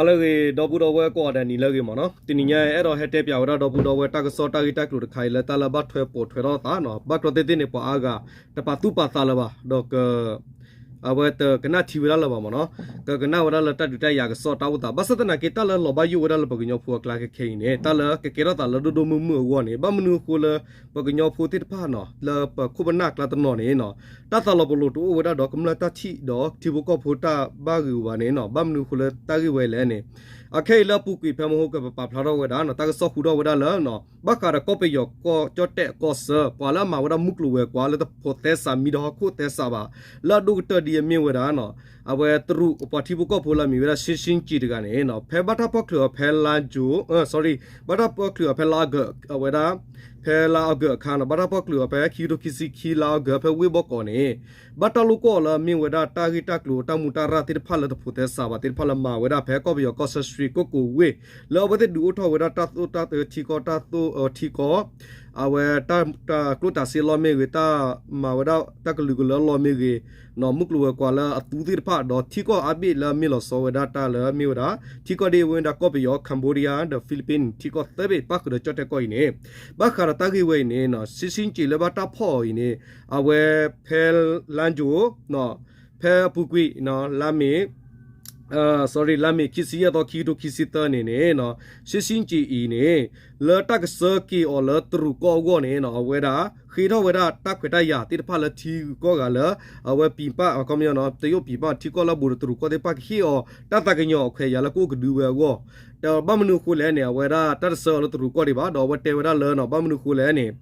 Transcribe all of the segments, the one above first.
လၢအဂ့ၤ ဒီပုၢ်ဒီဝဲၢ်ကိးဂၤဒဲး နံၤလၢအဂ့ၤမ့ၢ်နီၤ, တနံၤညါအဲၣ်ဒိးဟဲတဲပၠးဝဲဒၣ်ဒီပုၢ်ဒီဝဲၢ်တၢ်ကစီၣ်တၢ်ဂ့ၢ်တၢ်ကျိၤတခါအံၤ လၢတၢ်လၢဘၣ်ထွဲပိာ်ထွဲထီၣ်သးနီၤ, ဘၣ်ကျီသ့ၣ်သ့ၣ်န့ၣ် ပှၤအါဂၤ တပာ်သူၣ်ပာ်သးလၢၤဘၣ်, ဒီးက အဝဲတကနၣ်ထံဝဲဒၣ်လၢၤဘၣ်မ့ၢ်နီၤ, ကကနၣ်ဝဲဒၣ်လၢတၢ်ဒုးတၢ်ယၤကစီၣ်တၢ်အိၣ်သး, ဘၣ်ဆၣ်သနာ်က့ တၢ်လၢလီၤဘၣ်ယိၣ်ဝဲဒၣ်လၢပှၤကညီဖိအကျါခဲခဲအံၤန့ၣ် တၢ်လၢကကဲထီၣ်သးလၢဒိၣ်ဒိၣ်မုၢ်မုၢ်အဂီၢ်န့ၣ် ဘၣ်မနုၤအဃိလၢ ပှၤကညီဖိသ့ၣ်တဖၣ်နီၤ လၢပခိၣ်ပနၢ်အကျါတနီၤန့ၣ်နီၤ, တၢ်သးလီၤပလိာ်တအိၣ်ဝဲဒၣ်ဒီးကမျၢၢ်တၢ်ထံၣ်ဒီးထံဖိကီၢ်ဖိတၢ်ဘၣ်ဂ့ၤဘၣ်န့ၣ်နီၤ, ဘၣ်မနုၤအဃိလၢတၢ်ဂ့ၢ်ဝဲလဲၣ်န့ၣ်, အခဲအံၤလၢအပူၤကွံာ်ဖဲမဟိကပပာ်ဖျါထီၣ်ဝဲဒၣ်နီၤ, တၢ်ကစီၣ်ဟူထီၣ်ဝဲဒၣ်လၢ ဘၣ်ဃးဒီးကီၢ်ပယီၤကီၢ်ကၠီၣ်တဲၣ်ကီၢ်ဆၢ ပှၤလၢအမၤဝဲဒၣ်မုၢ်ကျိၤဝဲၤကွာ်လၢတဖိးသဲစးမံဒီးဟီၣ်ခိၣ်သဲစးဘၣ်, လၢအဒိၣ်ကတၢၢ်ဒ်အမ့ၢ်ဝဲဒၣ် အဝဲတရူးအပှၤထံဖိကီၢ်ဖိလၢအမံၤဝဲဒၣ် ရှ့ရှ့ကၠံးတဂၤန့ၣ်နီၤ, ဖဲဘၣ်တၢ်ဖီၣ်ချုးအီၤဖဲလါကၠိ, sorry, ဘၣ်တၢ်ဖီၣ်ချုးအီၤဖဲလါအီကူး အဝဲဒၣ် ဖဲလါအီကူးအခါနီၤ, ဘၣ်တၢ်ဖီၣ်ချုးအီၤဖဲခံကထိခံဆံခံလါအီကူး ဖဲဝ့ၢ်ဘီကီးန့ၣ် ဘၣ်တၢ်လိၣ်ကီၢ်အီၤလၢအမ့ၢ်ဝဲဒၣ်တၢ်ဂ့ၢ်တၢ်ကျိၤတၢ်မူးတၢ်ရၢ်သ့ၣ်တဖၣ်လၢတဖိးသဲစးဘၣ်သ့ၣ်တဖၣ်လၢမၤဝဲဒၣ်ဖဲကီၢ်ပယီၤကီၢ်ဆၢ ရွှေကုက္ကို ဝ့ၢ် လၢအဝဲသ့ၣ်ဒုးအိၣ်ထီၣ်ဝဲဒၣ်တၢ်သိၣ်တၢ်သီထံကီၢ်တၢ်သိၣ်ထံကီၢ် အဝဲတၢ်ကျိးတၢ်စ့လီၢ်မ့ၢ်ဂ့ၤ, တၢ်မၤဝဲဒၣ်တၢ်ကလုာ်ကလုာ်လၢအလီၢ်မ့ၢ်ဂ့ၤ, မုၢ်ကျိၤဝဲၤကွာ်လၢအသူသ့ၣ်တဖၣ် ဒီးထံကီၢ်အါဘ့ၣ်လၢအမ့ၢ်လီၤဆီဝဲဒၣ်တၢ်လၢအမ့ၢ်ဝဲဒၣ် ထံကီၢ်ဒ်အဝဲဒၣ်ကီၢ်ပယီၤ Cambodia ဒီး Philippines ထံကီၢ်သၢဘ့ၣ် ပၣ်ဃုာ်ဒီးကၠီၣ်တဲၣ်ကီၢ်အံၤန့ၣ်, ဘၣ်ဃးဒီးတၢ်ဂ့ၢ်ဝဲအံၤန့ၣ် ရှ့ရှ့ကၠံးလၢဘၣ်တၢ်ဖီၣ်အီၤအံၤန့ၣ် အဝဲဖဲလါကၠိ ဖဲအပူၤကွံာ် လါမ့ၤ sorry လါမ့ၤခံဆံယဲၢ်သီ ခံကထိခံဆံသၢန့ၣ်န့ၣ် ရှ့ရှ့ကၠံးအံၤန့ၣ် လၢတၢ်ကဆှၢက့ၤအီၤလၢတရူးကီၢ်အဂီၢ်န့ၣ် အဝဲဒၣ် ဃ့ထီၣ်ဝဲဒၣ်တၢ်ခွဲးတၢ်ယာ်သ့ၣ်တဖၣ်လၢထံဂုၤကီၢ်ဂၤလၢ အဝဲပံၤပၣ် ခီပညီ တရုတ်ပြည်ပ ထံကီၢ်လၢအဘူးဒီးတရူးကီၢ်သ့ၣ်တဖၣ်ကဟ့ၣ်အီၤ တၢ်သးကညီၤအခွဲးအယာ်လၢကအိၣ်ကဒုဝဲအဂီၢ်, ဒီးဘၣ်မနုၤအဃိလဲၣ်န့ၣ် အဝဲဒၣ်တၢ်တဆှၢအီၤလၢတရူးကီၢ်ဒံးဘၣ်, ဒီးအဝဲတဲဝဲဒၣ်လၢ ဘၣ်မနုၤအဃိလဲၣ်န့ၣ်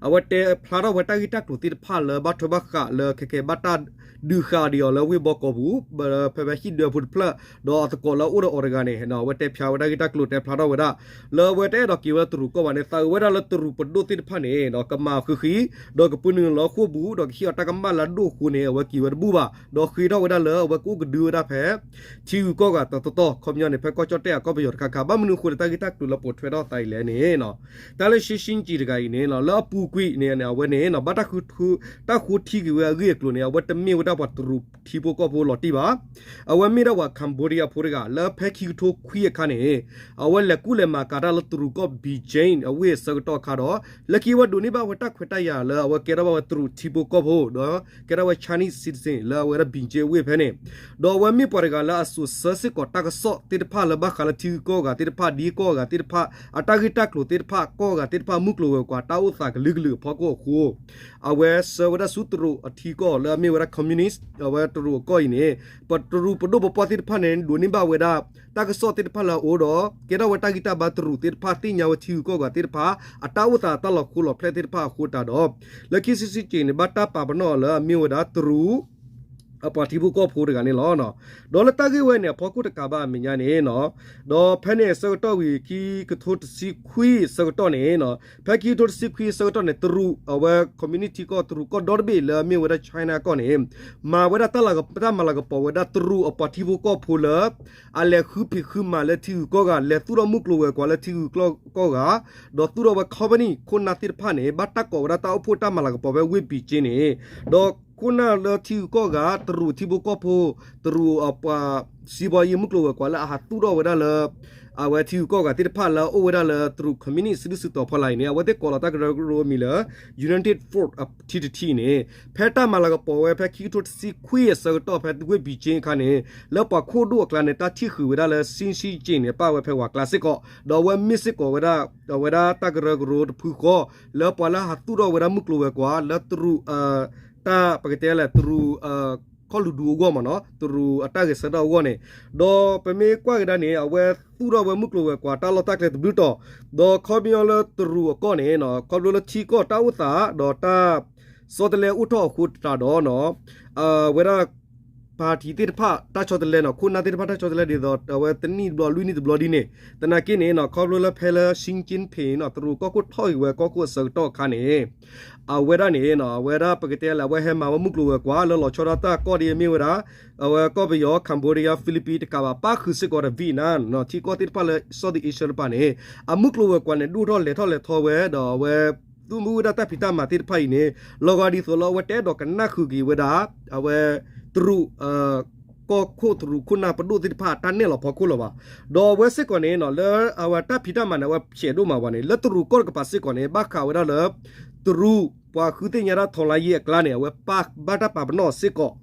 အဝဲတဲဖျါထီၣ်ဝဲတၢ်ဂ့ၢ်တၢ်ကျိၤသ့ၣ်တဖၣ်လၢဘၣ်ထွဲဘၣ်ဃးလၢခဲကဲဘၣ်တၢ်ဒုးဃာ်ဒံးအီၤလၢဝ့ၢ်ဘီကီးပူၤ ဖဲဖဲဟံၣ်ဒွဲဖိတဖျၢၣ် ဒီးအသကိးလၢအအိၣ်ဒီးအီၤတဂၤန့ၣ် အဝဲတဲဖျါဝဲဒၣ်ဂ့ၢ်တၢ်ကျိၤ တဲဖျါထီၣ်ဝဲဒၣ် လၢအဝဲတအဲၣ်ဒိးက့ၤဝဲဒၣ်တရူးကီၢ်ဘၣ်န့ၣ် သးအုးဝဲဒၣ်လၢတရူးပဒိၣ်သ့ၣ်တဖၣ်န့ၣ် ကမၤဃံးဃံး ဒီးကပုၢ်နုာ်လီၤဃိာ်ပူၤ ဒီးကဟ့ၣ်အီၤတၢ်ကမၣ်လၢအဒိၣ်အဃိန့ၣ် အဝဲက့ၤဝဲတဘူၣ်ဘၣ်, ဒီးဃ့ထီၣ်ဝဲဒၣ်လၢအဝဲကအိၣ်ကဒုဝဲဒၣ်ဖဲ ထံဂုၤကီၢ်ဂၤတတီၤတီၤ ခီပညီန့ၣ် ဖဲကီၢ်ကၠီၣ်တဲၣ်အကီၢ်ပယီၤတခါခါ ဘၣ်မနုၤအဃိလၢတၢ်ဂ့ၢ်တၢ်ကျိၤလၢပိာ်ထွဲထီၣ်သးအံၤလဲၣ်န့ၣ် တၢ်လၢရှ့ရှ့ကၠံးတဂၤအံၤန့ၣ် လၢအပူၤကွံာ်န့ၣ် အဝဲန့ၣ် ဘၣ်တၢ်ဃုထံက့ၤဝဲအဂ့ၢ်အကျိၤန့ၣ် အဝဲတမ့ၢ်ဝဲဒၣ်ပှၤတရူးထံဖိကီၢ်ဖိလီၤတံၢ်ဘၣ်, အဝဲမ့ၢ်ဒၣ်ပှၤ Cambodia ဖိတဂၤ လၢဖဲခံကထိခွံအခါန့ၣ် အဝဲလဲၤကူၣ်လဲၤမၤကၤတၢ်လၢတရူးကီၢ် Beijing အဝ့ၢ်အဆၢကတီၢ်အခါဒီး လၢခံဝဲဒိးန့ၢ်ဘၣ်ဝဲတၢ်ခွဲးတၢ်ယာ်လၢအဝဲကဲထီၣ်ဘၣ်ဝဲတရူးထံဖိကီၢ်ဖိ ဒီးကဲထီၣ်ဝဲ Chinese citizen လၢအဝဲဒၣ် Beijing အဝ့ၢ်ဖဲန့ၣ်, ဒီးအဝဲမ့ၢ်ပှၤတဂၤလၢအစိာ်ဆှၢစ့ၢ်ကီးတၢ်ကစီၣ်သ့ၣ်တဖၣ်လၢဘၣ်ဃးလၢထံဂုၤကီၢ်ဂၤသ့ၣ်တဖၣ် ဒ်ကီၢ်ဂၤသ့ၣ်တဖၣ် အတၢ်ဂ့ၢ်တၢ်ကျိၤသ့ၣ်တဖၣ် ကီၢ်ဂၤသ့ၣ်တဖၣ် မုၢ်ကျိၤဝဲၤကွာ်တၢ်အိၣ်သးကလုာ်ကလုာ်အဖီခိၣ်အဃိ အဝဲဆှၢဝဲဒၣ်ဆူတရူးအထံကီၢ်လၢအမ့ၢ်ဝဲဒၣ် communist အဝဲတရူးအကီၢ်အံၤန့ၣ် ပတရူးပဒိၣ်ပပှၢ်သ့ၣ်တဖၣ်န့ၣ် ဒိးန့ၢ်ဘၣ်ဝဲဒၣ် တၢ်ကစီၣ်သ့ၣ်တဖၣ်လၢအအိၣ်ဒီး ကဲထီၣ်ဝဲတၢ်ဂံၢ်တၢ်ဘါတရူးသ့ၣ်တဖၣ် သ့ၣ်ညါဝဲထံဂုၤကီၢ်ဂၤသ့ၣ်တဖၣ် အတၢ်အိၣ်သးတၢ်လီၤဃိလီၤဖျဲၣ်သ့ၣ်တဖၣ်အဃိတးဒီး လၢခံဆံဆံက့ၤန့ၣ် ဘၣ်တၢ်ပာ်ပနီၣ်အီၤလၢအမ့ၢ်ဝဲဒၣ်တရူး အပှၤထံဖိကီၢ်ဖိတဂၤန့ၣ်လီၤ. ဒီးလၢတၢ်ဂ့ၢ်ဝဲန့ၣ် အဖီခိၣ်တကးဘၣ်အမဲာ်ညါန့ၣ် ဒီးဖဲန့ၣ်အဆၢကတီၢ်ဝံၤ ခံကထိတဆံခွံအဆၢကတီၢ်န့ၣ် ဖဲခံကထိတဆံခွံအဆၢကတီၢ်န့ၣ် တရူးအဝဲ communist ထံကီၢ် တရူးကီၢ်ဒီတဘ့ၣ်လၢအမ့ၢ်ဝဲဒၣ် China ကီၢ်န့ၣ် မၤဝဲဒၣ်တၢ်လၤက တၢ်မၤလၤကပီၤဝဲဒၣ်တရူးအပှၤထံဖိကီၢ်ဖိလၢ အလဲၤဃုဖံးဃုမၤလၢထံဂုၤကီၢ်ဂၤ လဲၤသူၣ်ထီၣ်မုၢ်ကျိၤဝဲၤကွာ်လၢထံဂုၤကီၢ်ဂၤ ဒီးသူၣ်ထီၣ်ဝဲ company ခိၣ်နၢ်သ့ၣ်တဖၣ်န့ၣ် ဘၣ်တၢ်ကိးဝဲဒၣ်တၢ်အိၣ်ဖှိၣ်တၢ်မၤလၤကပီၤဖဲဝ့ၢ် Beijing န့ၣ် ဒီးခိၣ်နၢ်လၢထံဂုၤကီၢ်ဂၤ တရူးထံဖိကီၢ်ဖိ တရူးအပှၤ စံးဘီယံမုၢ်ကျိၤဝဲၤကွာ်လၢအဟးသူၣ်ထီၣ်ဝဲဒၣ်လၢ အဝဲထံဂုၤကီၢ်ဂၤသ့ၣ်တဖၣ်လၢအအိၣ်ဝဲဒၣ်လၢတရူး communist စုဒုၣ်စုတီၤဖီလာ်အံၤန့ၣ် အဝဲသ့ၣ်ကိးလီၤတၢ်ကရၢကရိအမံၤလၢ United Front ထံတထံန့ၣ် ဖဲတၢ်မၤလၤကပီၤဝဲဖဲခံကထိတဆံခွံအဆၢကတီၢ်ဖဲဝ့ၢ် Beijing အခါန့ၣ် လၢပှၤခိၣ်ဒိၣ်အကျါန့ၣ် တၢ်ထံၣ်ဃုာ်ဝဲဒၣ်လၢ ရှ့ရှ့ကၠံးန့ၣ် ပၣ်ဝဲဖဲဝၤကျါစ့ၢ်ကီး ဒီးအဝဲမ့ၢ်စ့ၢ်ကီးဝဲဒၣ် အဝဲဒၣ်တၢ်ကရၢကရိတဖုဃီ လၢပှၤလၢဟးသူၣ်ထီၣ်ဝဲဒၣ်မုၢ်ကျိၤဝဲၤကွာ်လၢတရူး တၢ်ပကတဲလဲၣ် တရူး ခီၣ်လူၤဒူအဂီၢ်မ့ၢ်နီၤ တရူးအတၢ်ဂဲၤဆၢထၢၣ်အဂီၢ်န့ၣ် ဒီးပမ့ၢ်ကွၢ်ကဒါန့ၣ် အဝဲသူၣ်ထီၣ်ဝဲမုၢ်ကျိၤဝဲၤကွာ်တၢ်လီၢ်တၢ်ကျဲတဘျုးတီၤ ဒီးခီပညီလၢတရူးအကီၢ်န့ၣ် ခီဖျိလၢထံကီၢ်တၢ်အိၣ်သး ဒီးတၢ်ဆီတလဲအိၣ်ထီၣ်အဃိတးဒီး အဝဲဒၣ် party သ့ၣ်တဖၣ်တၢ်ဆီတလဲနီၤ ခိၣ်နၢ်သ့ၣ်တဖၣ်တၢ်ဆီတလဲဒ်သိး အဝဲတနံၣ်တဘျီလွံၢ်နံၣ်တဘျီဒ်န့ၣ် သနာ်က့န့ၣ်နီၤ ခီဖျိလၢဖဲလၢ Xi Jinping နီၤ တရူးကီၢ်ခိၣ်ထီၣ်ဂ့ၤဝဲကီၢ်ခိၣ်အဆၢကတီၢ်အခါန့ၣ် အဝဲဒၣ်န့ၣ်နီၤ အဝဲဒၣ်ပကတဲလၢ အဝဲဟဲမၤဝဲမုၢ်ကျိၤဝဲၤကွာ်လၢလီၤဆီဒၣ်တၢ်ကီၢ်ဒ်အမ့ၢ်ဝဲဒၣ် အဝဲကီၢ်ပယီၤ Cambodia Philippines တကးဘၣ် ပၣ်ဃုာ်စ့ၢ်ကီးဒီး Vietnam နီၤ ထံကီၢ်သ့ၣ်တဖၣ်လၢ Southeast Asia တပၤန့ၣ် အမုၢ်ကျိၤဝဲၤကွာ်န့ၣ် ဒိၣ်ထီၣ်လဲၤထီၣ်လဲၤထီဝဲ ဒီးအဝဲ သူၣ်မုာ်ဝဲဒၣ်တၢ်ဖံးတၢ်မၤသ့ၣ်တဖၣ်အံၤန့ၣ် လီၤဂာ်ဒ်သိးလၢအဝဲတအဲၣ်ဒိးကနၣ်ဃုာ်က့ၤဝဲဒၣ် အဝဲ တရူး ကီၢ်ခိၣ်တရူးခိၣ်နၢ်ပဒိၣ်သ့ၣ်တဖၣ်အတၢ်နဲၣ်လီၤဖီခိၣ်လၢၤဘၣ်. ဒီးအဝဲစ့ၢ်ကီးန့ၣ် လၢအဝဲတၢ်ဖံးတၢ်မၤန့ၣ် အဝဲဖျဲးဒိၣ်မးဝဲန့ၣ် လၢတရူးကီၢ်တကပၤစ့ၢ်ကီးန့ၣ် ဘၣ်ဃးဝဲဒၣ်လၢ တရူး ပှၤဃုသ့ၣ်ညါတၢ်ထီလါယံၤအကျါန့ၣ် အဝဲဘၣ်တၢ်ပာ်ပနီၣ်စ့ၢ်ကီး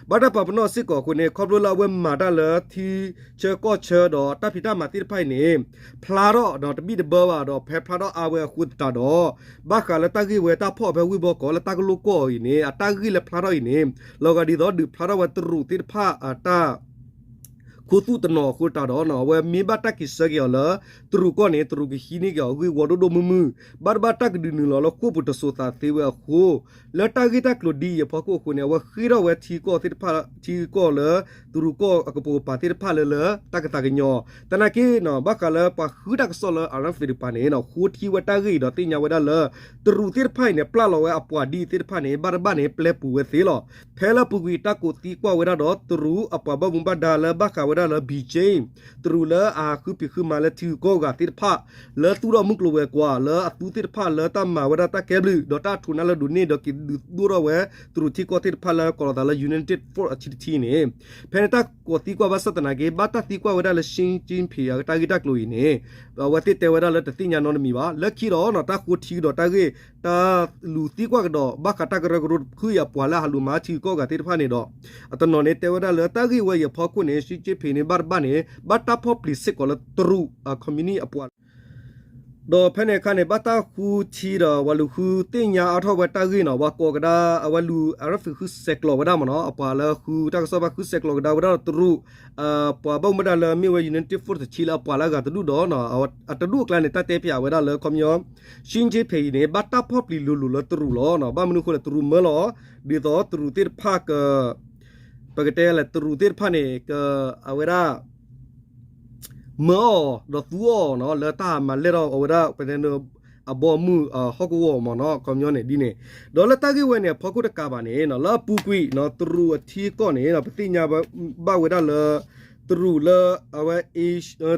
ဘၣ်တၢ်ပာ်ပနီၣ်စ့ၢ်ကီးအဃိန့ၣ် ခီဖျိလၢအဝဲမၤတၢ်လၢထံဆၢကီၢ်ဆၢဒီးတၢ်ဖံးတၢ်မၤသ့ၣ်တဖၣ်အံၤန့ၣ် ဖျါထီၣ်ဒီးတဘံၣ်တဘၢဘၣ်ဒီး ဖဲဖျါထီၣ်အါဝဲအဃိသတးဒီး ဘၣ်ဃးလၢတၢ်ဂ့ၢ်ဝဲတၢ်ဖီၣ်ဖဲဝ့ၢ်ဘီကီးလၢတၢ်ကလိၣ်ကီၢ်အံၤန့ၣ် အတၢ်ဂ့ၢ်လၢဖျါထီၣ်အံၤန့ၣ် လီၤဂာ်ဒ်သိးဒုးဖျါထီၣ်ဝဲတရူးသ့ၣ်တဖၣ်အတၢ် ခူသူၣ်တနီၤအဃိသတးဒီး အဝဲမ့ၢ်ဘၣ်တၢ်က့ၤဆၢက့ၤအီၤလၢ တရူးကီၢ်န့ၣ် တရူးကဟံးန့ၢ်က့ၤအီၤဂ့ၢ်ဝီဒိၣ်ဒိၣ်မုၢ်မုၢ် ဘၣ်တဘၣ်တၢ်ကဒုးနုာ်လီၤလၢဃိာ်ပူၤတစိၤသးသ့ဝဲအဃိ လၢတၢ်ဂ့ၢ်တၢ်ကျိၤဒ်အံၤအဖီခိၣ်အဃိန့ၣ် အဝဲဃ့ထီၣ်ဝဲထံကီၢ်သ့ၣ်တဖၣ် ထံကီၢ်လၢ တရူးကီၢ်အကပိာ်ကပၤသ့ၣ်တဖၣ်လၢလၢ တၢ်ကသးကညီၤ သနာ်က့ ဘၣ်ဃးလၢပှၤဃုတၢ်ကစီၣ်လၢ RFA တကပၤန့ၣ် ဃိထံဝဲတၢ်ဂ့ၢ်အံၤဒီးသ့ၣ်ညါဝဲဒၣ်လၢ တရူးသ့ၣ်တဖၣ်အံၤန့ၣ် ပျၢ်လီၤဝဲအပှၤဒ်အံၤသ့ၣ်တဖၣ်န့ၣ် ဘၣ်တဘၣ်န့ၣ် ပျဲပူၤဝဲသ့လီၤ. ဖဲလၢအပူၤကွံာ်တၢ်ကိးသံကွၢ်ဝဲဒၣ်ဒီး တရူးအပှၤဘၣ်မူဘၣ်ဒါလၢဘၣ်ဃးဝဲဒၣ်လၢ Beijing တရူးလၢအဃုဖံးဃုမၤလၢထံဂုၤကီၢ်ဂၤသ့ၣ်တဖၣ် လၢသူၣ်ထီၣ်မုၢ်ကျိၤဝဲၤကွာ် လၢအသူသ့ၣ်တဖၣ်လၢတၢ်မၤဝဲဒၣ်တၢ်ကဲဘျုး ဒီးတၢ်အထိးနၢ်လၢဒိးန့ၢ်ဒီးက့ၤဒုးဒိၣ်ထီၣ်ဝဲ တရူးထံကီၢ်သ့ၣ်တဖၣ်လၢကိးလီၤသးလၢ United Force အထံတထံန့ၣ် ဖဲန့ၣ်တၢ်ကိးသံကွၢ်ဘၣ်ဆၣ်သနာ်က့ ဘၣ်တၢ်သံကွၢ်ဝဲဒၣ်လၢ Xi Jinping အတၢ်ဂ့ၢ်တၢ်ကျိၤအံၤန့ၣ် အဝဲသ့ၣ်တဲဝဲဒၣ်လၢတသ့ၣ်ညါနီတမံၤဘၣ်. လၢခံဒီး တၢ်ဃိထံကဒီးတၢ်ဂ့ၢ် တၢ်လူၤသံကွၢ်ကဒီး ဘၣ်ဃးတၢ်ကရၢကရိတဖုအံၤအပှၤလၢအဟးလူၤမၤထံဂုၤကီၢ်ဂၤသ့ၣ်တဖၣ်န့ၣ်ဒီး အတနီၤန့ၣ်တဲဝဲဒၣ်လၢတၢ်ဂ့ၢ်ဝဲအံၤအဖီခိၣ်န့ၣ် Xi Jinping န့ၣ် ဘၣ်တဘၣ်န့ၣ် ဘၣ်တၢ်ဖီၣ်ပျံၤစ့ၢ်ကီးလၢတရူး communist အပှၤ ဒီးဖဲန့ၣ်အခါန့ၣ် ဘၣ်တၢ်ဃိထံဒီး ဝဲလူၤဃုသ့ၣ်ညါအါထီၣ်ဝဲတၢ်ဂ့ၢ်နီၤ ပှၤကိးကဒါ အဝဲလူၤ RFA ဃုဆဲးကျိးဝဲဒၣ်မ့ၢ်နီၤ အပှၤလၢဃုတၢ်ကစီၣ်ဘၣ်ဃုဆဲးကျိးကဒါဝဲဒၣ်ဒီးတရူး ပှၤဘၣ်မူဘၣ်ဒါလၢမ့ၢ်ဝဲ United Force တဆံလၢအပှၤလၢအဂၤတဒူၣ်ဒီး အတဒူၣ်အကျါန့ၣ် တၢ်တဲဖျါဝဲဒၣ်လၢခီပညီ Xi Jinping အံၤန့ၣ် ဘၣ်တၢ်ဖီၣ်ပျံၤလိၤလိၤလၢတရူးလီၤ. ဘၣ်မနုၤအဃိလဲၣ် တရူးမၢလီၤ ဒ်သိးတရူးသ့ၣ်တဖၣ်က ပကတဲလဲၣ် တရူးသ့ၣ်တဖၣ်န့ၣ် က အဝဲဒၣ် မၢအီၤဒီးသူအီၤနီၤ လၢတၢ်မၤလဲၢ်ထီၣ်အဝဲဒၣ် ပတဲ အဘီအမုၢ်ဟီၣ်ကဝီၤမ့ၢ်နီၤ ခီပညီန့ၣ်ဒ်န့ၣ် ဒီးလၢတၢ်ဂ့ၢ်ဝဲန့ၣ် အဖီခိၣ်တကးဘၣ်န့ၣ် လၢအပူၤကွံာ် တရူးအထံကီၢ်န့ၣ် ပသ့ၣ်ညါဘၣ်ဝဲဒၣ်လၢ တရူးလၢ အဝဲ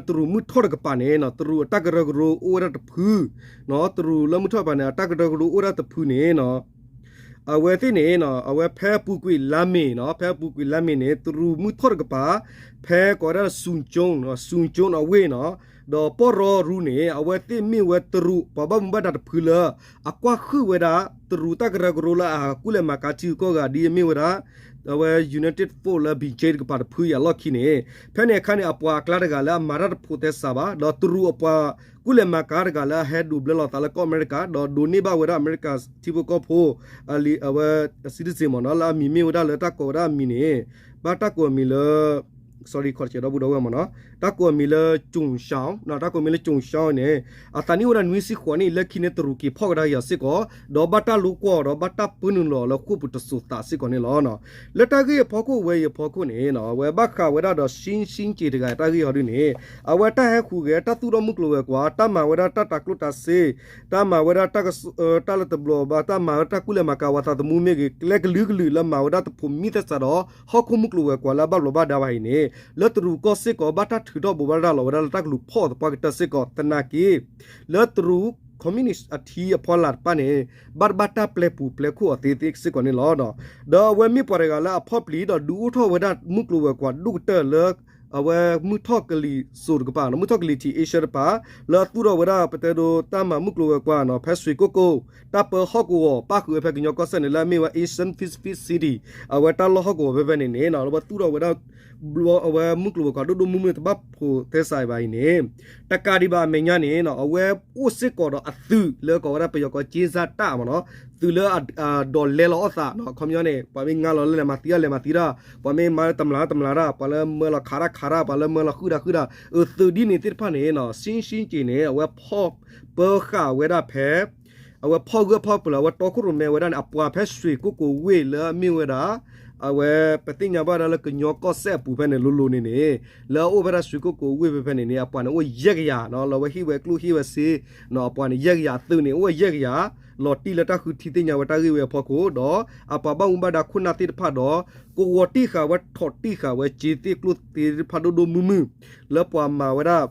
တရူးမုၢ်ထီၣ်တကပၤန့ၣ် တရူးအတၢ်ကရၢကရိအိၣ်ဝဲဒၣ်တဖု တရူးလၢမုၢ်ထီၣ်တကပၤန့ၣ် အတၢ်ကရၢကရိအိၣ်ဝဲဒၣ်တဖုန့ၣ် အဝဲသ့ၣ်န့ၣ် အဝဲဖဲအပူၤကွံာ်လါမ့ၤနီၤ ဖဲအပူၤကွံာ်လါမ့ၤန့ၣ် တရူးမုၢ်ထီၣ်တကပၤ ဖဲကိးဝဲဒၣ် Suzhou နီၤ Suzhou အဝ့ၢ်နီၤ ဒီးပီၢ်ရီရူန့ၣ် အဝဲသ့ၣ်မ့ၢ်ဝဲတရူးပှၤဘၣ်မူဘၣ်ဒါတဖုလၢ အကွၢ်ဃုာ်ဝဲဒၣ် တရူးတၢ်ကရၢကရိလၢအကူၣ်လဲၤမၤကၤထံဂုၤကီၢ်ဂၤဒ်အမ့ၢ်ဝဲဒၣ် အဝဲ United Force လၢ Beijing တကပၤတဖုအံၤအလီၢ်ခံန့ၣ် ဖဲန့ၣ်အခါန့ၣ် အပှၤအကျါတဂၤလၢအမၤတၢ်တဖိးသဲစးဘၣ် ဒီးတရူးအပှၤကူၣ်လဲၤမၤကၤတဂၤလၢအဟဲဒိးဘျၢလီၤသးလၢကီၢ်အမဲရကၤ ဒီးဒိးန့ၢ်ဘၣ်ဝဲဒၣ်အမဲရကၤထံဖိကီၢ်ဖိ အဝဲ citizen မ့ၢ်နီၤ လၢအမံၤမ့ၢ်ဝဲဒၣ်လၢတၢ်ကိးဝဲဒၣ်အမံၤန့ၣ် ဘၣ်တၢ်ကိးအမံၤလၢ sorry ခီၣ်တစဲးဒီပုၢ်ဒီဝဲၢ်မ့ၢ်နီၤ တၢ်ကိးအမံၤလၢ ကၠိၣ်ရှီ တၢ်ကိးအမံၤလၢ ကၠိၣ်ရှီ န့ၣ် အသးနံၣ်အိၣ်ဝဲဒၣ်နွံဆံဃိးနံၣ် လၢခံန့ၣ်တရူးက့ၤဖီၣ်ကဒါက့ၤအီၤစ့ၢ်ကီး ဒီးဘၣ်တၢ်လိကွီၢ်ဒီးဘၣ်တၢ်ပၢနုာ်လီၤလၢဃိာ်ပူၤတစိၤသးစ့ၢ်ကီးန့ၣ်လီၤ. လၢတၢ်ဂ့ၢ်အဖီခိၣ်ဝဲအံၤအဖီခိၣ်န့ၣ် အဝဲဘၣ်ဃးဝဲဒၣ်ဒီး ရှံၣ်ရှံၣ်ကၠ့ၣ်တဂၤတၢ်ဂ့ၢ်ဟီဒ်န့ၣ် အဝဲတၢ်ဟဲဃုာ်ဂဲၤတၢ်သူၣ်ထီၣ်မုၢ်ကျိၤဝဲၤကွာ် တၢ်မၤဝဲဒၣ်တၢ်တၤကျိၣ်တၤစ့ တၢ်မၤဝဲဒၣ်တၢ်လၢတဘျီဘၣ် တၢ်မၤဝဲဒၣ်တၢ်ကူၣ်လဲၤမၤကၤဝးသးသမူမ့ၢ်ဂ့ၤ ကျဲကလုာ်ကလုာ်လၢမၤဝဲဒၣ်တဖိးမံသဲစးဒီး ဟီၣ်ခိၣ်မုၢ်ကျိၤဝဲၤကွာ်လၢအဘၣ်ဘျီးဘၣ်ဒါဘၣ်အံၤန့ၣ် လၢတရူးကီၢ်စ့ၢ်ကီး ဘၣ်တၢ်ထုးထီၣ်ဘိးဘၣ်ရၤလီၤဝဲဒၣ်လၢတၢ်ကလူးဖီၣ်သပှၢ်ကတၢၢ်စ့ၢ်ကီး သနာ်က့ လၢတရူး communist အထံအဖီလာ်တဖၣ်န့ၣ် ဘၣ်တဘၣ်တၢ်ပျဲပူၤပျဲခိၣ်အီၤသ့သ့စ့ၢ်ကီးန့ၣ်လီၤ. ဒီးအဝဲမ့ၢ်ပှၤတဂၤလၢအဖီၣ်ပျံၤဒီးဒုးအိၣ်ထီၣ်ဝဲဒၣ်မုၢ်ကျိၤဝဲၤကွာ်ဒိၣ်ကတၢၢ်လၢ အဝဲမုၢ်ထီၣ်ကလံၤစိးတကပၤ မုၢ်ထီၣ်ကလံၤထံး Asia တပၤ လၢအသူၣ်ထီၣ်ဝဲဒၣ်ပတဲဒိတၢ်မၤမုၢ်ကျိၤဝဲၤကွာ်နီၤ ဖဲစွ့ၤကိၣ်ကိၣ် တၢ်ပၢဟီၣ်ကဝီၤ ပၣ်ဃုာ်ဝဲဖဲကညီကီၢ်စဲၣ်န့ၣ် လၢအမ့ၢ်ဝဲ Asian Pacific City အဝဲတၢ်လီၢ်ဟီၣ်ကဝီၤဖဲဖဲန့ၣ်န့ၣ် လၢအဝဲသူၣ်ထီၣ်ဝဲဒၣ် ဘျီအဝဲမုၢ်ကျိၤဝဲၤကွာ်ဒိၣ်ဒိၣ်မုၢ်မုၢ်တဘၣ်ဖိးသဲစးဘၣ်အံၤန့ၣ် တကးဒံးဘၣ်အမဲာ်ညါန့ၣ် အဝဲအိၣ်စ့ၢ်ကီးဒီးအသုးလၢကိးဝဲဒၣ်ပယီၤကိးက့စၢ်တၢ်မ့ၢ်နီၤ သုးလၢအဒိးလဲလီၤအီၣ်သး ခီပညီန့ၣ် ပှၤမ့ၢ်ငါလီၤလၢလဲၤမၤသံတၢ်လဲၤမၤသံတၢ် ပှၤမ့ၢ်မၤတမျၢ်တမျၢ်တၢ် ပှၤလၢမၢလီၤခးတၢ်ခးတၢ် ပှၤလၢမၢလီၤဃုာ်တၢ်ဃုာ်တၢ် အသုးဒ်န့ၣ်သ့ၣ်တဖၣ်န့ၣ် ရှံၣ်ရှံၣ်ကၠ့ၣ်န့ၣ် အဝဲဖီၣ်ပၢဃာ်ဝဲဒၣ်ဖဲ အဝဲဖီၣ်ဂၢၢ်ဖီၣ်ကျၢၤ အဝဲတီခိၣ်ရိၣ်မဲဝဲဒၣ်န့ၣ် အပှၤဖဲစွ့ၤကိၣ်ကိၣ်ဝ့ၢ်လၢအမ့ၢ်ဝဲဒၣ် အဝဲပသ့ၣ်ညါဘၣ်ဒၣ်လၢကညီကီၢ်စဲၣ်အပူၤဖဲန့ၣ်လိၤလိၤန့ၣ်န့ၣ် လၢအအိၣ်ဖဲဒၣ်စွ့ၤကိၣ်ကိၣ်ဝ့ၢ်ဖဲဖဲန့ၣ်န့ၣ် အပှၤန့ၣ်အိၣ်ယဲၢ်ကယၤနီၤ လၢအဝဲဟ့ၣ်ဝဲကျိၣ်ဟ့ၣ်ဝဲစ့ အပှၤန့ၣ်ယဲၢ်ကယၤ အသုးန့ၣ်အိၣ်ဝဲယဲၢ်ကယၤ လီၤတံၢ်လၢတၢ်ဃုထံသ့ၣ်ညါဝဲတၢ်ဂ့ၢ်ဝဲအဖီခိၣ်ဒီး အပှၤဘၣ်မူဘၣ်ဒါခိၣ်နၢ်သ့ၣ်တဖၣ်ဒီး ကဝီၤတံၢ်ဃာ်ဝဲထိးတံၢ်ဃာ်ဝဲစ့သ့ၣ်ကျိၣ်သ့ၣ်တဖၣ်ဒိၣ်ဒိၣ်မုၢ်မုၢ် လၢပှၤမၤဝဲဒၣ်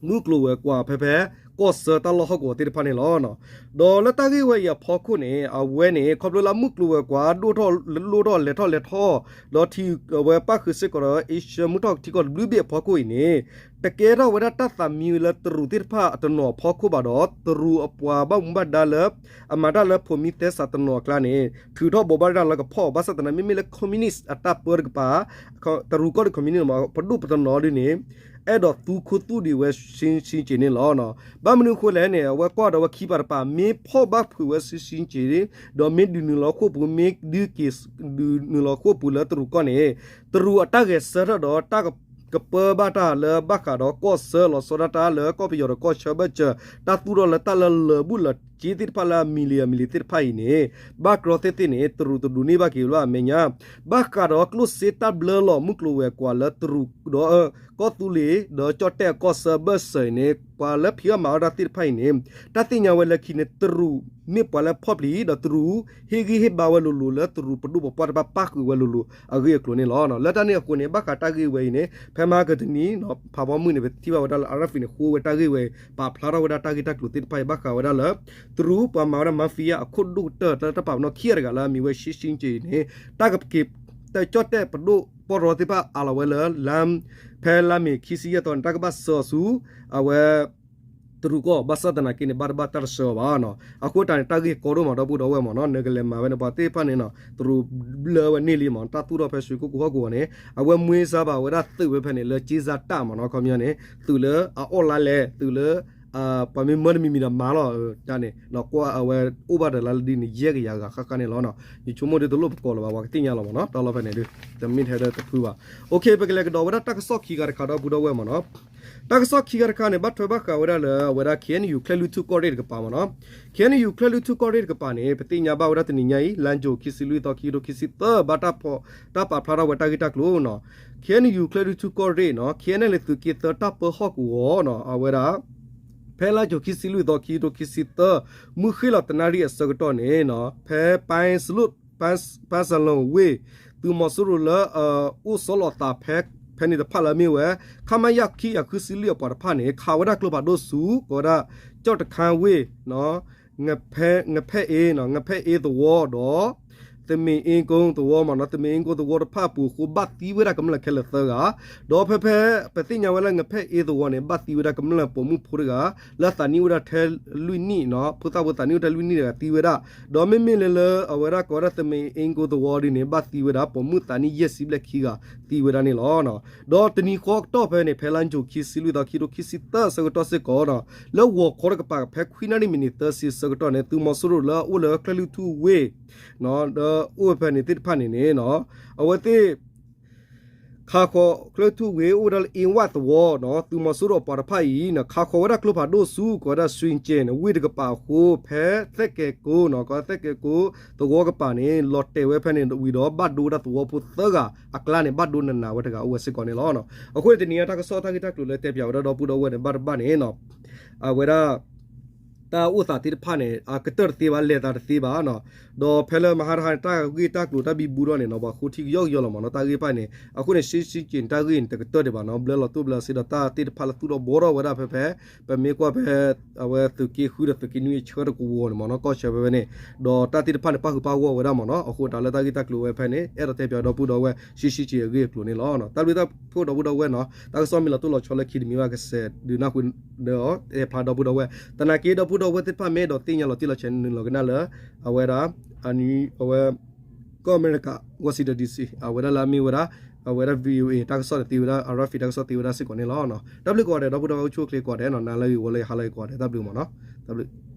မုၢ်ကျိၤဝဲၤကွာ်ဖဲဖဲ ကီၢ်ဆၢတၢ်လီၢ်ဟီၣ်ကဝီၤသ့ၣ်တဖၣ်န့ၣ်လီၤ. ဒီးလၢတၢ်ဂ့ၢ်ဝဲအံၤအဖီခိၣ်န့ၣ် အဝဲန့ၣ် ခီဖျိလၢမုၢ်ကျိၤဝဲၤကွာ်ဒိၣ်ထီၣ်လိၣ်ထီၣ်လဲၤထီၣ်လဲၤထီၣ် ဒီးထံၣ်ဝဲပၣ်ဃုာ်စ့ၢ်ကီးဒီး Asia မုၢ်ထီၣ်ထံကီၢ်တဘျုးဘ့ၣ်အဖီခိၣ်အံၤန့ၣ် တကဲထီၣ်ဝဲဒၣ်တၢ်သးမံလၢတရူးသ့ၣ်တဖၣ်အတနီၤအဖီခိၣ်ဘၣ်ဒီး တရူးအပှၤဘၣ်မူဘၣ်ဒါလၢ အမၤတၢ်လၢဖိးမံသဲစးတနီၤအကျါန့ၣ် ထုးထီၣ်ဘိးဘၣ်ရၤလၢကဖီၣ် ဘၣ်ဆၣ်သနာ်က့ မ့မ့ၢ်လၢ communist အတၢ်ပၢတကပၤ တရူးကီၢ်ဒုး communist မ့ၢ် ပဒိၣ်ပတနီၤဒ်န့ၣ် အဲၣ်ဒိးသူခိၣ်သူဒံးဝဲ ရှံရှံက့ၤန့ၣ်လီၤ. ဘၣ်မနုၤအဃိလဲၣ်န့ၣ် အဝဲကွၢ်ဒီးဝဲခံပၤတပၤ မ့ၢ်ဖီၣ်ဘၣ်ဖုးဝဲရှံရှံက့ၤ ဒီးမ့ၢ်ဒုးနုာ်လီၤဃိာ်ပူၤ မ့ၢ်ဒုးက့ၤ ဒုးနုာ်လီၤဃိာ်ပူၤလၢတရူးကီၢ်န့ၣ် တရူးအတၢ်ဂဲၤဆၢထၢၣ်ဒီးတၢ်ကပၢဘၣ်တၢ်လၢဘၣ်ဃးဒီးကီၢ်ဆၢလီၤဆီဒၣ်တၢ်လၢကီၢ်ပယီၤဒီးကီၢ်ဆၢဘၢၣ်စၢၤ တၢ်သူၣ်ထီၣ်လၢတၢ်လၢလၢာ်ဘူၣ်လၢာ်စ့သ့ၣ်တဖၣ်လၢအမံၤလံၤအမံၤလံၤသ့ၣ်တဖၣ်အံၤန့ၣ် ဘၣ်ကြီသ့ၣ်သ့ၣ်န့ၣ် တရူးတဒိးန့ၢ်ဘၣ်က့ၤလၢအမဲာ်ညါ ဘၣ်ဃးဒီးကျိၣ်စ့တၢ်ဘျၢလီၤမုၢ်ကျိၤဝဲၤကွာ်လၢတရူးဒီး ကီၢ်သူလ့ၤ ဒီးကၠီၣ်တဲၣ်အကီၢ်ဆၢဘၢၣ်စၢၤအံၤန့ၣ် ပှၤလၢဖံးအီၣ်မၤအီၣ်တၢ်သ့ၣ်တဖၣ်အံၤန့ၣ် တၢ်သ့ၣ်ညါဝဲလၢခံန့ၣ် တရူးမ့ၢ်ပှၤလၢဖီၣ်ပျံၤ ဒီးတရူးဟ့ၣ်ဂံၢ်ဟ့ၣ်ဘါဝဲလိၤလိၤလၢတရူးပဒိၣ်ပပှၢ်တဖၣ်ပၣ်ဃုာ်ဝဲလိၤလိၤအဂ့ၢ်အကျိၤန့ၣ်လီၤ. လၢတၢ်န့ၣ်အဃိန့ၣ် ဘၣ်ဃးတၢ်ဂ့ၢ်ဝဲအံၤန့ၣ် ဖဲမဟါကတနံၤ ဖးဘီမုၢ်န့ၣ် ပထံၣ်ဘၣ်ဝဲဒၣ်လၢ RFA န့ၣ် ဃိဝဲတၢ်ဂ့ၢ်ဝဲအံၤ ပာ်ဖျါထီၣ်ဝဲဒၣ်တၢ်ဂ့ၢ်တၢ်ကျိၤသ့ၣ်တဖၣ်အံၤ ဘၣ်ဃးဝဲဒၣ်လၢ တရူးပှၤမၤဝဲဒၣ် mafia အခိၣ်ဒိၣ်ကတၢၢ်လၢတၢ်ပာ်ပနီၣ်ခံဂၤတဂၤလၢအမံၤဝဲ ရှံရှံက့ၤ အံၤန့ၣ် တၢ်ကက့ၤ တၢ်ကၠီၣ်တဲၣ်ပဒိၣ်ပီၢ်ရီသ့ၣ်တဖၣ်အးလီၤဝဲလၢ လါ ဖဲလါမ့ၤခံဆံယဲၢ်သီန့ၣ် တၢ်ကဘၣ်ဆှၢအီၤဆူ အဝဲ တရူးကီၢ် ဘၣ်ဆၣ်သနာ်က့န့ၣ် ဘၣ်တဘၣ်တၢ်တဆှၢအီၤဘၣ်နီၤ. အဃိတၢ်န့ၣ် တၢ်ဂ့ၢ်ကီဒိၣ်မး ဒီပုၢ်ဒီဝဲၢ်မ့ၢ်နီၤ နကလဲၤမၤဝဲန့ၣ် ပှၤသ့ၣ်တဖၣ်န့ၣ်နီၤ တရူးဘျၢဝဲန့ၢ်လံမး တၢ်သူၣ်ထီၣ်ဖဲရွှေကုက္ကိုဟီၣ်ကဝီၤန့ၣ် အဝဲမွေးစားဘၣ်ဝဲဒၣ်သုးဝဲဖဲန့ၣ် လၢကၠ့ဇာတ်တပ်မ့ၢ်နီၤ ခီပညီန့ၣ် သုးလၢအအီၣ်လါလဲၣ် သုးလၢ ပှၤမ့ၢ်မၢတမံၤမံၤဒီးမၤလီၤ တၢ်န့ၣ် ကွၢ်အဝဲအိၣ်ဘၣ်ဒီးလါလၢဒ်န့ၣ် ယဲၢ်ကယၤဂၤဃၣ်ဃၣ်န့ၣ်လီၤ. ယဆိကမိၣ်ဒ်တလိၣ်ပကိးလၢၤဘၣ် ပှၤကသ့ၣ်ညါလီၤမ့ၢ်နီၤ တၢ်လီၢ်ဖဲန့ၣ်ဒ် တမ့ၢ်ထဲဒၣ်တဖုဘၣ်. အိၣ်ခ့ ပကလဲၤကဒီးဝဲဒၣ်တၢ်ကစီၣ်ခံဂၤတခါ ဒီပုၢ်ဒီဝဲၢ်မ့ၢ်နီၤ တၢ်ကစီၣ်ခံဂၤတခါန့ၣ် ဘၣ်ထွဲဘၣ်ဃးဝဲဒၣ်လၢအဝဲဒၣ် KNU ချဲၣ်လွံၢ်ထူၣ်ကီၢ်ရ့ၣ်တကပၤမ့ၢ်နီၤ. KNU ချဲၣ်လွံၢ်ထူၣ်ကီၢ်ရ့ၣ်တကပၤန့ၣ် ပသ့ၣ်ညါဘၣ်ဝဲဒၣ်တနံၤညါအံၤ လါယူၤခံဆံလွံၢ်သီ ခံကထိခံဆံသၢ ဘၣ်တၢ်ဖီၣ် တၢ်ပာ်ဖျါထီၣ်ဝဲတၢ်ဂ့ၢ်တၢ်ကျိၤနီၤ. KNU ချဲၣ်လွံၢ်ထူၣ်ကီၢ်ရ့ၣ်နီၤ KNLA သုးက့သၢတၢ်ပၢဟီၣ်ကဝီၤနီၤ အဝဲဒၣ် ဖဲလါယူၤခံဆံလွံၢ်သီ ခံကထိခံဆံသၢ မုၢ်ဃ့ၢ်လီၤတနၣ်ရံၣ်အဆၢကတီၢ်န့ၣ်နီၤ ဖဲ ပၢ်စလိၣ် ပၢ်စလိၣ်ဝ့ၢ် သုးမီၤစိရိၤလၢ အိၣ်ဆီလီၤသးဖဲ ဖဲန့ၣ်တဖၣ်လၢအမ့ၢ်ဝဲ ခမရ ခံကယၤဃုဆံလွံၢ်အပှၤတဖၣ်န့ၣ် ခးဝဲဒၣ်ကျိဖးဒိၣ်ဆူ ကိးဝဲဒၣ် ကၠီၣ်တခါဝ့ၢ် ငဖဲၣ်အ့ ငဖဲၣ်အ့သဝီဒီး သမ့ၣ်အ့ကိသဝီမ့ၢ်နီၤ သမ့ၣ်အ့ကိသဝီတဖၣ်အပူၤအဃိ ဘၣ်သံဝဲဒၣ်ကမျၢၢ်ခဲလၢာ်သၢဂၤ ဒီးဖဲဖဲ ပသ့ၣ်ညါဝဲလၢ ငဖဲၣ်အ့သဝီန့ၣ် ဘၣ်သံဝဲဒၣ်ကမျၢၢ်ပိာ်မုၣ်ဖိတဂၤ လၢသးနံၣ်အိၣ်ဝဲဒၣ်ထဲလွံၢ်နံၣ်နီၤ ဖိသၣ်ဖိသးနံၣ်အိၣ်ထဲလွံၢ်နံၣ်တဂၤသံဝဲဒၣ် ဒီးမ့မ့ၢ်လၢလၢ အဝဲဒၣ်ကိးဝဲဒၣ်သမ့ၣ်အ့ကိသဝီဒ်န့ၣ် ဘၣ်သံဝဲဒၣ်ပိာ်မုၣ်သးနံၣ်ယဲၢ်ဆံဘျဲၣ်ခံဂၤသံဝဲဒၣ်န့ၣ်လီၤ. ဒီးတနံၤဃီကတီၢ်ဖဲန့ၣ် ဖဲလါယူၤခံဆံလွံၢ်သီ ခံကထိခံဆံသၢအဆၢကတီၢ်စ့ၢ်ကီးနီၤ လၢဂီၤခီတကပၤ ဖဲခွံနၣ်ရံၣ်မံးနံးသၢဆံအဆၢကတီၢ်န့ၣ် သုးမီၤစိရိၤလၢအအိၣ်လၢချဲၣ်လွံၢ်ထူၣ်ဝ့ၢ် ဒီးအိၣ်ဝဲဖဲန့ၣ်သ့ၣ်တဖၣ်န့ၣ်န့ၣ် အဝဲသ့ၣ် ခးဃီၤချဲၣ်လွံၢ်ထူၣ်ဝ့ၢ် အိၣ်ဝဲဒၣ်လၢအ့ဝၣ်သဝီနီၤ သုးမီၤစိရိၤအပှၤတဖၣ်အံၤ ခးဃီၤဝဲဒၣ်ကျိဖးဒိၣ်ဆူ ကိးဝဲဒၣ် စွ့ၣ်ကၠ့ၣ် ဝ့ၢ်တကပၤအဃိ ဖဲသဲၣ်ကဲကိနီၤ ကိးသဲၣ်ကဲကိသဝီကပၤန့ၣ် လီၤတဲာ်ဝဲဖဲန့ၣ်ဝံၤဒီး ဘၣ်ဒိဝဲဒၣ်သဝီဖိသၢဂၤအကျါန့ၣ် ဘၣ်ဒိနးနးဝဲတဂၤအိၣ်ဝဲစ့ၢ်ကီးန့ၣ်လီၤ. အဃိန့ၣ်တနံၤညါတၢ်ကစီၣ်တၢ်ဂ့ၢ်တၢ်ကျိၤလၢတဲပၠးဝဲဒၣ်ဒီပုၢ်ဒီဝဲၢ်န့ၣ် ဘၣ်တဘၣ်န့ၣ် အဝဲဒၣ် တၢ်အိၣ်သးသ့ၣ်တဖၣ်န့ၣ် အကတၢၢ်တသ့ဘၣ် လဲၤသးတသ့ဘၣ်နီၤ ဒီးဖဲလၢမဟါတဟါန့ၣ် တၢ်ဂ့ၢ်တၢ်ကျိၤတၢ်ဘံဘူဒီးန့ၣ်နီၤ ပှၤဃိထံကယီကယီလီၤမ့ၢ်နီၤ တၢ်ဂ့ၢ်တဖၣ်န့ၣ် အဃိန့ၣ် ရှဲရှံက့ၤန့ၣ် တၢ်ဂ့ၢ်န့ၣ် တကတၢၢ်ဒံးဘၣ်နီၤ ဘျၢလီၤတိၢ်ဘျၢစ့ဒီးတၢ်သ့ၣ်တဖၣ်လၢသူၣ်ထီၣ်ဘှီထီၣ်ဝဲဒၣ်ဖဲဖဲ ပမ့ၢ်ကွၢ်ဖဲ အဝဲသုးက့ဃုဒီးသုးက့နွံအဆၢတကဝီၤန့ၣ်မ့ၢ်နီၤ ကီၢ်ဆၢဖဲဖဲန့ၣ် ဒီးတၢ်သ့ၣ်တဖၣ်န့ၣ် ပၣ်ဃုာ်ပၣ်ဂီၢ်ဝဲဒၣ်မ့ၢ်နီၤ အဃိတၢ်လၢတၢ်ဂ့ၢ်တၢ်ကျိၤဝဲဖဲန့ၣ် အဲၣ်ဒိးတဲပၠးဒီပုၢ်ဒီဝဲၢ် ရှဲရှံက့ၤအဂ့ၢ်အကျိၤန့ၣ်လီၤ. တၢ်ဘျုးတၢ်ဖှိၣ်ဒီပုၢ်ဒီဝဲၢ်နီၤ တၢ်ကစီၣ်မ့ၢ်လီၤတိၢ်လီၤဆီလၢခံတမံၤဘၣ်ကစဲး ဒုးနၢ်ဟူဒီး အဲၣ်ဖျါဒီပုၢ်ဒီဝဲၢ် သနာ်က့ဒီပုၢ်ဒီဝဲၢ်သ့ၣ်တဖၣ်မ့ၢ်အဲၣ်ဒိးသ့ၣ်ညါလီၤတံၢ်လီၤဆဲးန့ၣ် နုာ်လီၤကနၣ်လၢ အဝဲဒၣ် အဝဲ ကီၢ်အမဲရကၤ Washington D C အဝဲဒၣ်လၢအမ့ၢ်ဝဲဒၣ် အဝဲဒၣ် V O A တၢ်ကစီၣ်န့ၣ်သ့ဝဲဒၣ် R F A တၢ်ကစီၣ်သ့ဝဲဒၣ်စ့ၢ်ကီးန့ၣ်လီၤ. တၢ်ဘျုးကိးဂၤဒဲး ဒီပုၢ်ဒီဝဲၢ်အိၣ်ဆူၣ်အိၣ်ချ့ကိးဂၤဒဲးနီၤ နၤလၢအဂ့ၤဝီလၢအဂ့ၤဟါလၢအဂ့ၤကိးဂၤဒဲး တၢ်ဘျုးမ့ၢ်နီၤ တၢ်ဘျုး